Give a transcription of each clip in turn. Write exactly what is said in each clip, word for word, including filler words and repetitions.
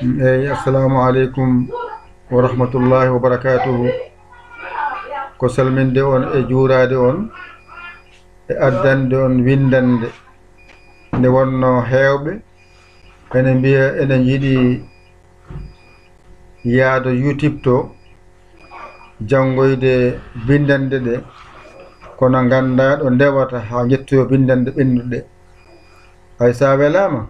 Eyi, assalamu aleykum wa rahmatullahi wa barakatuhu. Ko salminde on e juuraade on e addande on winndannde nde wonnoo heewɓe ene mbiya ene njiɗi yaado YouTube to janngoyde binndannde ɗe, kono nganndaa ɗo ndewata haa njettoyoo binndannde ɓennuɗe ɗe. Hay so a welaama,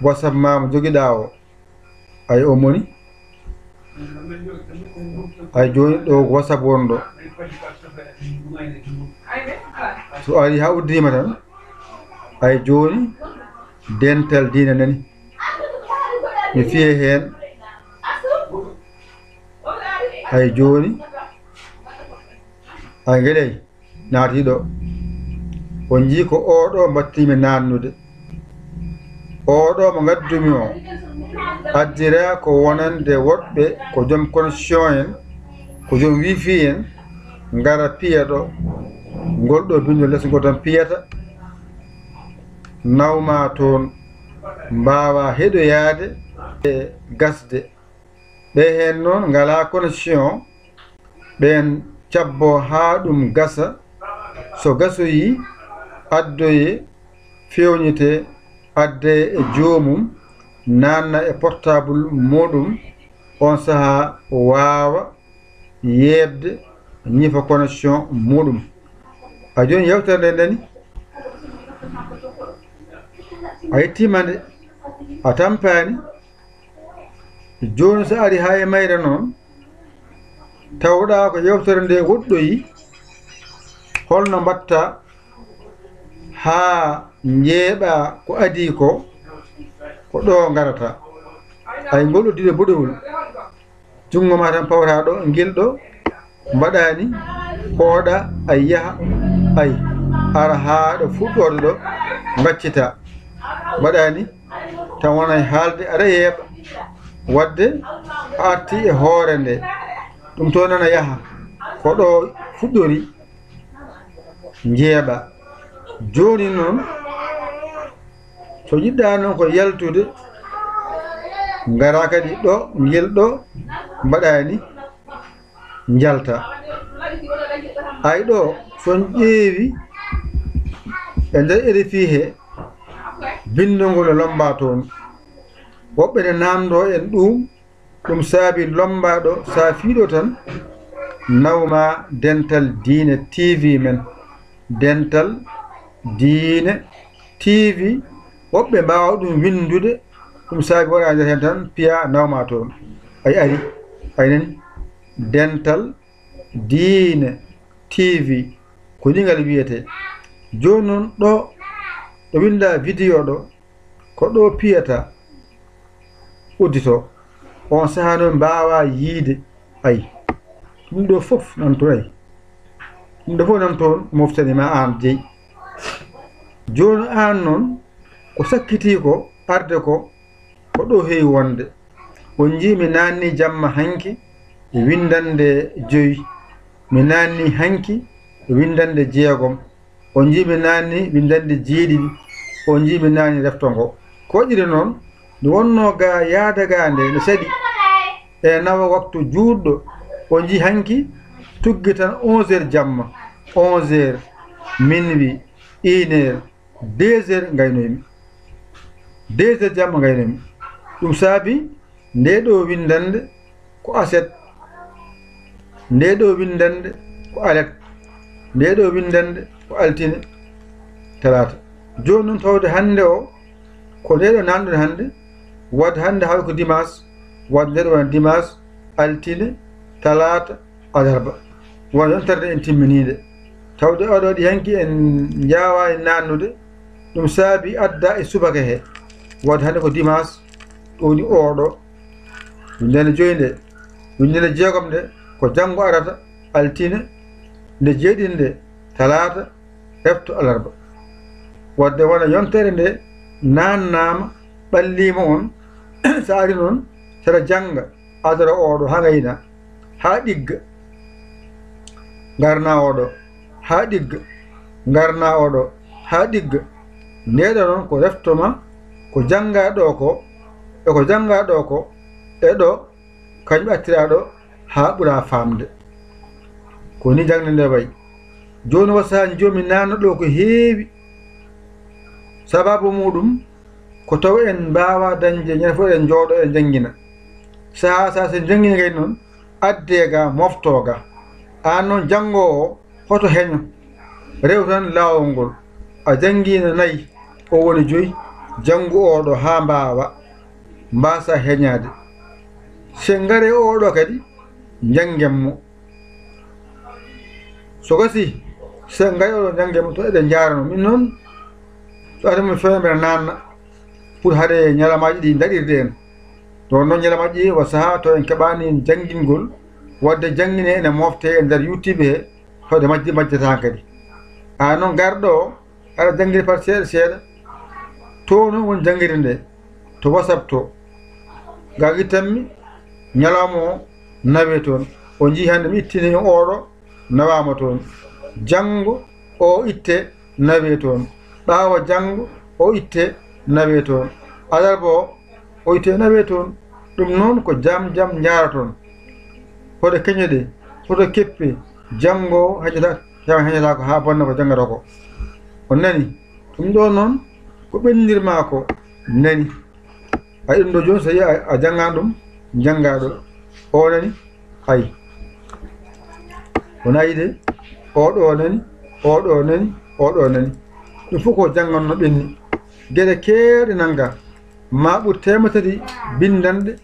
WhatsApp maa mo jogiɗaa o, ay o moni. Ay jooni ɗo ko WhatsApp wonɗo. So ari haa uddiima tan, ay jooni dental diina nani. Mi fiye heen. Ay jooni, ay ngeley. Naati ɗo. On njii ko oo ɗo mbaɗtimi naannude. Oo ɗo mo ngaddumi o, addira ko wonande woɗɓe ko joom connexion en, ko joom wifi en, ngara piya ɗo. Ngol ɗo binndol les ngol tan piyata, nawma toon, mbaawa heɗoyaade e gasde. Ɓe heen noon ngalaa connexion, ɓeen cabboo haa ɗum gasa, so gasoyii, addoyee, feewnitee, addee e joomum, naanna e portable muuɗum, oon sahaa waawa yeeɓde, ñifa connexion muuɗum. A jooni yewtere nde nani? A yettiima nde, a tampaani. Jooni so ari haa e mayre noon, tawɗaa ko yewtere nde woɗɗoyi, holno mbaɗta haa njeeɓa ko adii ko, ko ɗo ngarata? Ay ngol uddide boɗewol. Junngo ma tan pawata ɗo, ngel ɗo, mbaɗaani, hooɗa, ay yaha, ay ara haa ɗo fuɗɗoode ɗo, ngaccita. Mbaɗaani, tan wonay haalde, aɗa yeeɓa. Waɗde a arti e hoore nde, ɗum to nana yaha, ko ɗo fuɗɗori, njeeɓa. Jooni noon, so njiɗɗaa noon ko yaltude, ngara kadi ɗo, ngel ɗo, mbaɗaani, njalta. Ay ɗo, so on ƴeewi e nder R F I he, binndol ngol no lommba toon. Woɓɓe ne naamndoo en ɗum, ɗum saabi lommbaaɗo saafiiɗo tan nawma Dental Diine T V men. Dental Diine T V, woɓɓe mbaawa ɗum winndude, ɗum saabi waɗa nder heen tan, piya nawma toon. Ay ari, ay nani, Dental Diine T V, ko ni ngal wiyetee. Jooni noon ɗo, ɗo winndaa vidéo ɗo, ko ɗo piyata uddito. On sahaa noon mbaawaa yiyde. Ay, ɗum ɗo fof nan toon, ay. Ɗum ɗo fof nan toon moftani ma aan jeyi. Jooni aan noon, ko sakkitii ko arde ko, ko ɗo heewi wonde. On njii mi naanni jamma hanki e winndannde joyi. Mi naanni hanki e winndannde jeegom. On njii mi naanni winndannde jeeɗiɗi. On njii mi naanni refto ngo. Ko waɗiri noon, nde wonnoo ga yaada ga nde, ne saɗi. E nawa waktu juutɗo, on njii hanki tuggi tan onze heures jamma. Onze heures, minuit, une heure, deux heures ngaynoymi. Deux heures jamma ngaynoymi. Ɗum saabi nde ɗo winndannde ko aset, nde ɗo winndannde ko alet, nde ɗo winndannde ko altine, talaata. Jooni noon tawde hannde o, ko nde ɗo nanɗon hannde, wadde hannde hawi ko dimanche, wadde nde ɗo wona dimanche, altine, talaata, alarba. Wona yontere nde en timminii nde. Tawde oɗo waɗi hanki en njaawaani naannude, ɗum saabi adda e subaka he. Wadde hannde ko dimanche, ɗo woni oɗo. Winnde nde joyi nde, winnde nde jeegom nde, ko janngo arata, altine, nde jeeɗiɗi nde, talaata, refto alarba. Wadde wona yontere nde naannaama, ɓalliima on, so ari noon, saɗa jannga, adora oɗo haa ngayna, haa ɗigga, ngarna oɗo, haa ɗigga, ngarna oɗo, haa ɗigga. Ndeɗo noon ko refto ma, ko jannga ɗo ko, E ko janngaa ɗoo ko, e ɗoo, kañum ɓe attiraa ɗoo haa ɓuraa faamde. Ko nii jaŋde ndee wayi. Jooni, wasa joomi naanna ɗoo ko heewi. Sabaabu muuɗum, ko taw en mbaawaa dañde ñande fof eɗen njooɗoo, eɗen njanngina. Sahaa sahaa, so en njannginii kadi noon, addee ga, moftoo ga. Aan noon, janngoowo o, hoto heño. Rew tan laawol ngol. A janngiino nayi, o woni joyi, janngu oo ɗoo haa mbaawa, mbaasa heñaade. So en ngaree oo ɗoo kadi, njanngen mo. So gasii, so en ngarii oo ɗoo, njanngen mo, to eɗen njaarano. Min noon, so ari mo feere mbeɗa naanna pour haɗe ñalamaaji ɗi daɗirde en. Ɗoon noon ñalamaaji ɗi, wa sahaa to en keɓaani janngingol, waɗde janngine ene moftee e nder YouTube he, hoɗe majji majjata kadi. Aan noon garɗo o, aɗa janngiri par seeɗa seeɗa. To noon woni janngirde nde, to WhatsApp to. Ga ittanmi, ñalawma o nawee toon. O njii hannde mi ittini oo ɗoo, nawaama toon. Janngo o itte, nawee toon. Ɓaawo janngo o itte, nawee toon. Alarba o, o itte, nawee toon. Ɗum noon ko jam jam njaara toon. Hoɗe keñe ɗe, hoɗe keppe, janngo o heñata, heñata ko haa bonna ko janngata ko. On nani? Ɗum ɗoo noon ko ɓennirmaa ko nani. Ay, ɗum ɗoo jooni, so yii a, a janngaani ɗum, janngaa ɗoo. O nani? Ay. Wonaa yiide, oo ɗoo nani, oo ɗoo nani, oo ɗoo nani. Ɗum fof ko jannganno ɓenni. Geɗe keewɗe nanngaa. Maa ɓur teemedere tati binndanɗe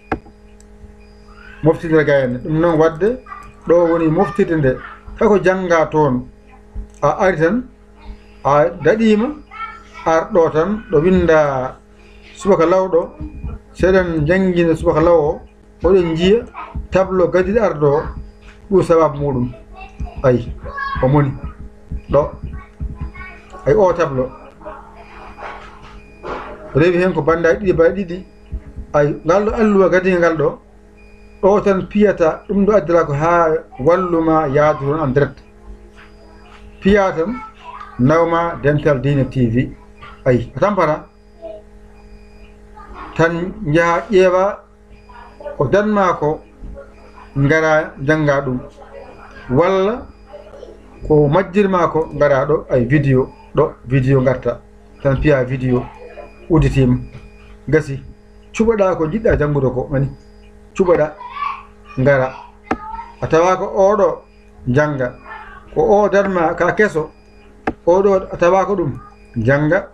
moftindira gayne. Ɗum noon waɗde, ɗoo woni moftirde nde. Kala ko janngaa toon, a ari tan, a daɗiima, ar ɗoo tan, ɗo winndaa subaka law ɗo, so eɗen njanngina subaka law o, oɗon njiya tableau gadiiɗo arɗo o, ɗum sabaabu muuɗum. Ay, o moni ɗo. Ay, o tableau. Rewi heen ko banndaji ɗiɗi, banndaji ɗiɗi. Ay, ngal ɗo alluwa gadiiɗo ngal ɗo, ɗo tan piyata, ɗum ɗo addata ko haa wallu ma yaadu toon en direct. Piya tan, naw ma Dental Diine T V. Ay, a tampata. Tan njaha ƴeewa ko dan ma ko, ngara jannga ɗum. Walla ko majjir ma ko, ngara ɗo, ay, vidéo, ɗo, vidéo ngarta. Tan piya vidéo, udditima, gasi. Cuɓoɗa ko jiɗɗa janngude ko, mani. Cuɓoɗa, ngara. A tawa ko oɗo, jannga. Ko o darma ka keso, oɗo a tawa ko ɗum, jannga.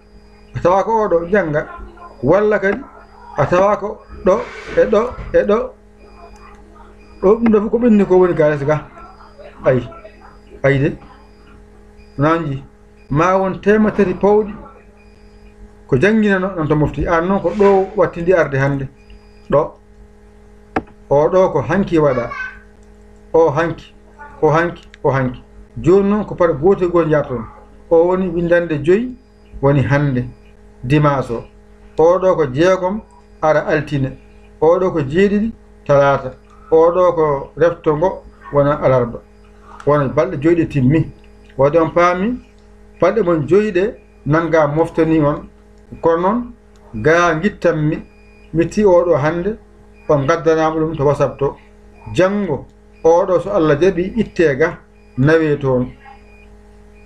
A tawa ko oɗo, jannga. Walla kadi, a tawa ko ɗo, e ɗo, e ɗo. Ɗo, ɗum ɗo fof ko ɓenni ko woni ka les ga. Ay, ay de. Nanji. Ma won teemedere tati pawɗi ko jannginano non to mofti. Aan noon ko ɗo wattidi arde hannde. Ɗo. O ɗo ko hanki waɗa. O hanki, o hanki, o hanki. Jooni noon ko par gooto e gooto njaarton. O woni winndannde joyi woni hannde, dimanche o. O ɗo ko jeegom ara altine. O ɗo ko jeeɗiɗi talaata. O ɗo ko refto ngo wona alarba. Wona balɗe joyi ɗe timmi. Waɗi on paami, balɗe mon joyi ɗe nannga moftani on. Kono noon, gaa ngittanmi, mi tii oɗo hannde, on ngaddanaama ɗum to WhatsApp to. Janngo, oɗo so Allah jaɓi, ittee ga, nawee toon.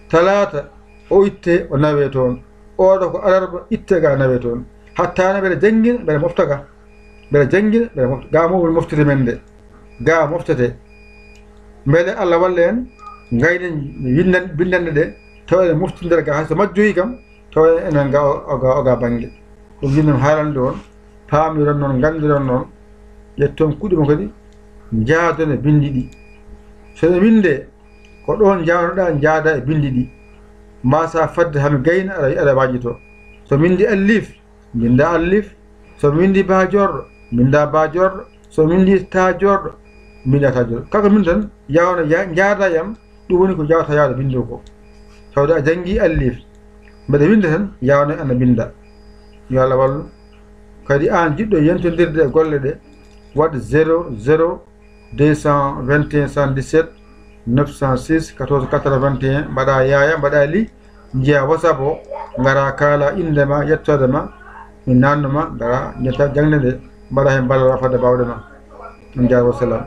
Talaata, o ittee, o nawee toon. Oɗo ko alarba, ittee ga, nawee toon. Hattaane mbeɗa janngina, mbeɗa mofta ga. Mbeɗa janngina, mbeɗa mofta. Ga mo woni moftirde men nde. Ga moftete. Mbele Allah walla en, ngaynen windan-, bindannde ɗe, tawa eɗen moftindira ga, hay so majjoyi kam, tawa enen ga o, o ga, o ga bannge. Ɗum njiɗmi haalande on, paamiron noon, nganndiron noon, ƴetton kuɗi mon kadi, njaadon e binndi ɗi. So ene winndee, ko ɗoon njaawnoɗaa, njaada e binndi ɗi. Mbaasa fadde hami gayna aɗa, aɗa waajito. So winndi alliif, mbinnda alliif. So mi winndi baa joorɗo, mbinnda baa joorɗo. So mi winndi taa joorɗo, mbinnda taa joorɗo. Kala ko mbinnda tan, yawna ya-, njaada yam, ɗum woni ko jawta yawde binndo ko. Tawde a janngi alliif, mbeɗa winnda tan, yawna ana mbinnda. Yo Allah wallu. Kadi aan jiɗɗo yentondirde e golle ɗe, waɗ zéro zéro deux cent vingt et un soixante-dix-sept neuf cent six quatorze quatre-vingt-un, mbaɗa yaaya, mbaɗa li, njiya WhatsApp o, ngara kaala innde ma, yettoode ma, mi nannu ma, ngara njetta jaŋde nde. Mbaɗa heen ballal fadde baawɗe ma. On njaaraama, wassalam.